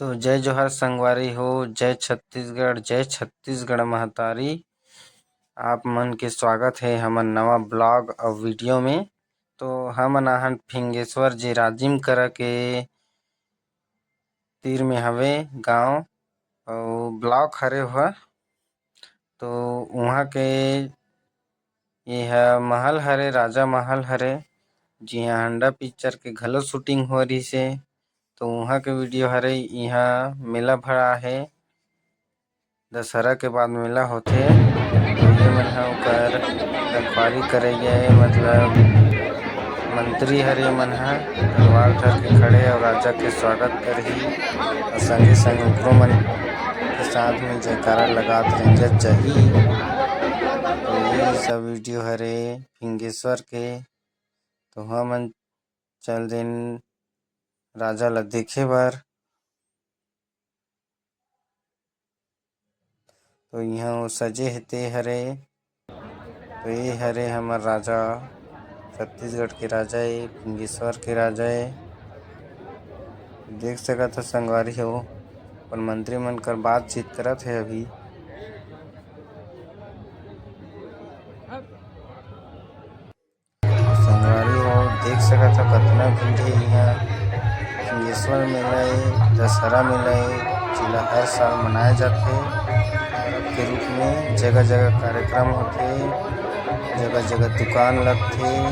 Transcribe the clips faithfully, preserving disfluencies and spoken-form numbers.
तो जय जोहार संगवारी हो, जय छत्तीसगढ़, जय छत्तीसगढ़ महतारी। आप मन के स्वागत हे हमर नवा blog अउ video में। तो हमन आहन फिंगेश्वर जी राजिम करा के तीर में हवे गांव अउ block हरे हुआ। तो उहाँ के ये ह महल हरे, राजा महल हरे, जिहाँ हंडा picture के घलो shooting हो रहिस हे। तो उहाँ के video हरे। इहाँ मेला भरा हे, दशहरा के बाद मेला होथे। तो ये मन ह ओकर रखवारी करे गए, मतलब मंत्री हरे मन ह तलवार धर के खड़े अउ राजा के स्वागत करही अउ संगे संग ओकरो मन के साथ में जयकारा लगात रेंजत जाही। तो ये सब video हरे फिंगेश्वर के। तो हमन चल देन राजा ला देखे बर। तो इहाँ वो सजे हे ते हरे। तो ये हरे हमर राजा, छत्तीसगढ़ के राजा ए, फिंगेश्वर के राजा ए। देख सकत हो संगवारी हो, अपन मंत्री मन कर बातचीत करत हे अभी। संगवारी हो, देख सकत हो कतना भीड़ हे इहाँ। फिंगेश्वर मेला ए, दशहरा मेला ए, जेला हर साल मनाए जाथे। पर्व के रूप में जगह-जगह कार्यक्रम होथे, जगह-जगह दुकान लगथे।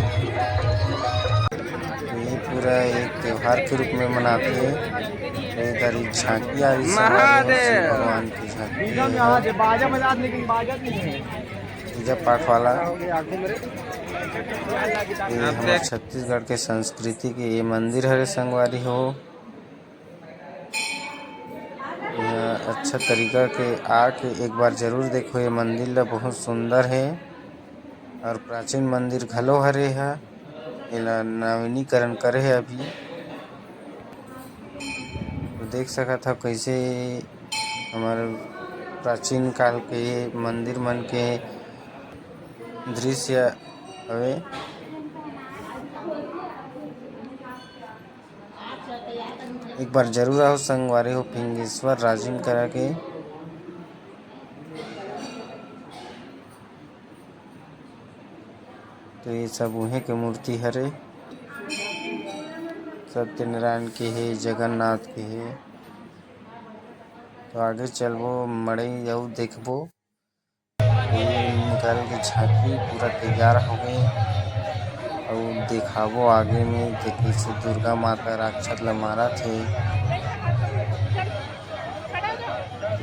तो ये पूरा एक त्योहार के रूप में मनाथे। तो इधर ही झांकी आ रही, संगवारी हो, शिव भगवान की झांकी ए। पूजा पाठ वाला। ये हमर छत्तीसगढ़ के संस्कृति के ये मंदिर हरे संगवारी हो। ये अच्छा तरीका के आके एक बार जरूर देखो, ये मंदिर ला बहुत सुंदर हे और प्राचीन मंदिर घलो हरे ह। एला नवीनीकरण करे हे अभी। तो देख सकत हव कैसे हमर प्राचीन काल के मंदिर मन के दृश्य हवे। एक बार जरूर आओ संगवारी हो, फिंगेश्वर राजिम करा के। तो ये सब उहे के मूर्ति हरे, सत्यनारायण के हे, जगन्नाथ के हे। तो आगे चलबो, मड़ई अउ देखबो। ये निकल के झांकी पूरा तैयार हो गए, अउ देखाबो आगे में कि कैसे दुर्गा माता राक्षस ला मारत हे।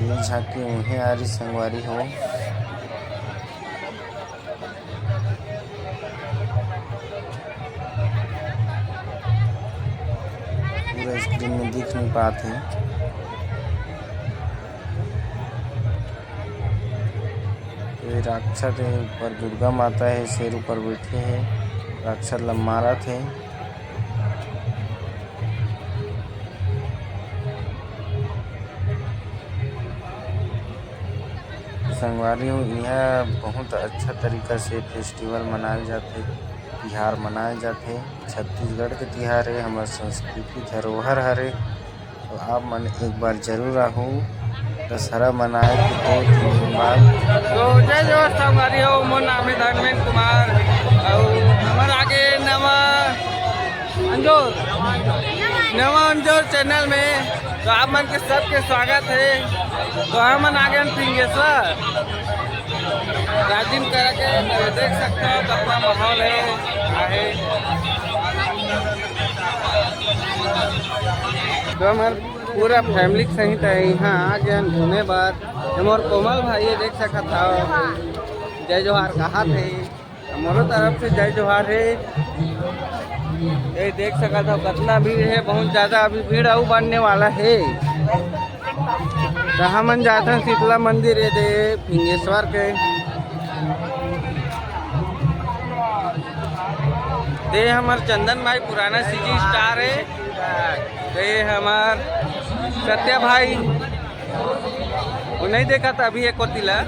ये झांकी उहे आ रही संगवारी हो। पूरा screen में दिख नहीं पात हे। ये राक्षस हे, ऊपर दुर्गा माता हे, शेर ऊपर बैठे हे, राक्षस ला मारत हे। संगवारी हो, इहाँ बहुत अच्छा तरीका से festival मनाए जाथे, तिहार मनाए जाथे। छत्तीसगढ़ के तिहार हे, हमर संस्कृति धरोहर हरे। तो आप मन एक बार जरूर आहू दशहरा मनाए के दो तीन दिन बाद। तो जय जोहार संगवारी हो, मोर नाम है धर्मेंद्र कुमार, अउ हमर आगे नवा अंजोर, नवा अंजोर channel में तो आप मन के सबके स्वागत है। तो हमन आगे हन फिंगेश्वर राजिम करा के, तो देख सकते हो कितना माहौल है, आहे। तो हमर पूरा family के सहित है, यहाँ आ गए हन घूमे बर। ये मोर कोमल भाई है, देख सकत हव, जय जोहार कहात है। मोरो तरफ से जय जोहार हे। ये देख सकत हव कितना भीड़ है, बहुत ज्यादा अभी भीड़ अउ बढ़ने वाला है। तो हमन जाथन शीतला मंदिर, ये दे फिंगेश्वर के। दे हमर चंदन भाई पुराना CG star है। दे हमर सत्या भाई, वो नहीं देखा था अभी एक कोती ला।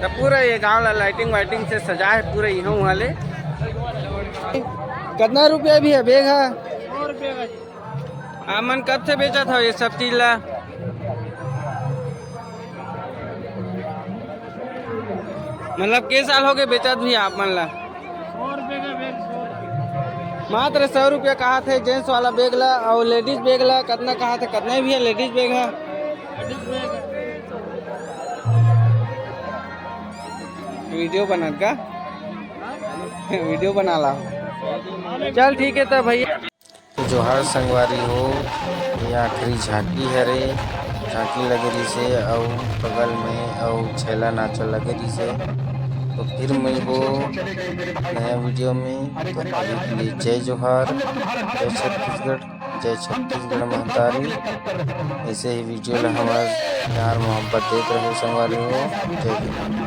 तो पूरा ये गांव ला lighting वाइटिंग से सजा है पूरा इहाँ उहाँ ले। कितना रुपया भी है bag है? आप मन कब से बेचत हो ये सब चीज ला? मतलब के साल हो गए बेचत भी आप मन ला? मात्र सौ रुपया कहा थे जेंट्स वाला बैग ला, और लेडीज बैग ला कतना कहा थे, कतना भी है लेडीज बैग है? वीडियो बनत का? वीडियो बना ला। चल ठीक है तो भैया। तो जोहार संगवारी हो, ये आखिरी झांकी हरे, झांकी लगे रिसे अउ बगल में अउ छैला नाचा लगे रिसे। तो फिर मिलबो नया वीडियो में। तो अभी के लिए जय जोहार, जय छत्तीसगढ़, जय छत्तीसगढ़ महतारी। ऐसे ही वीडियो ला हमार प्यार मोहब्बत देत रहो संगवारी हो। जय जोहार।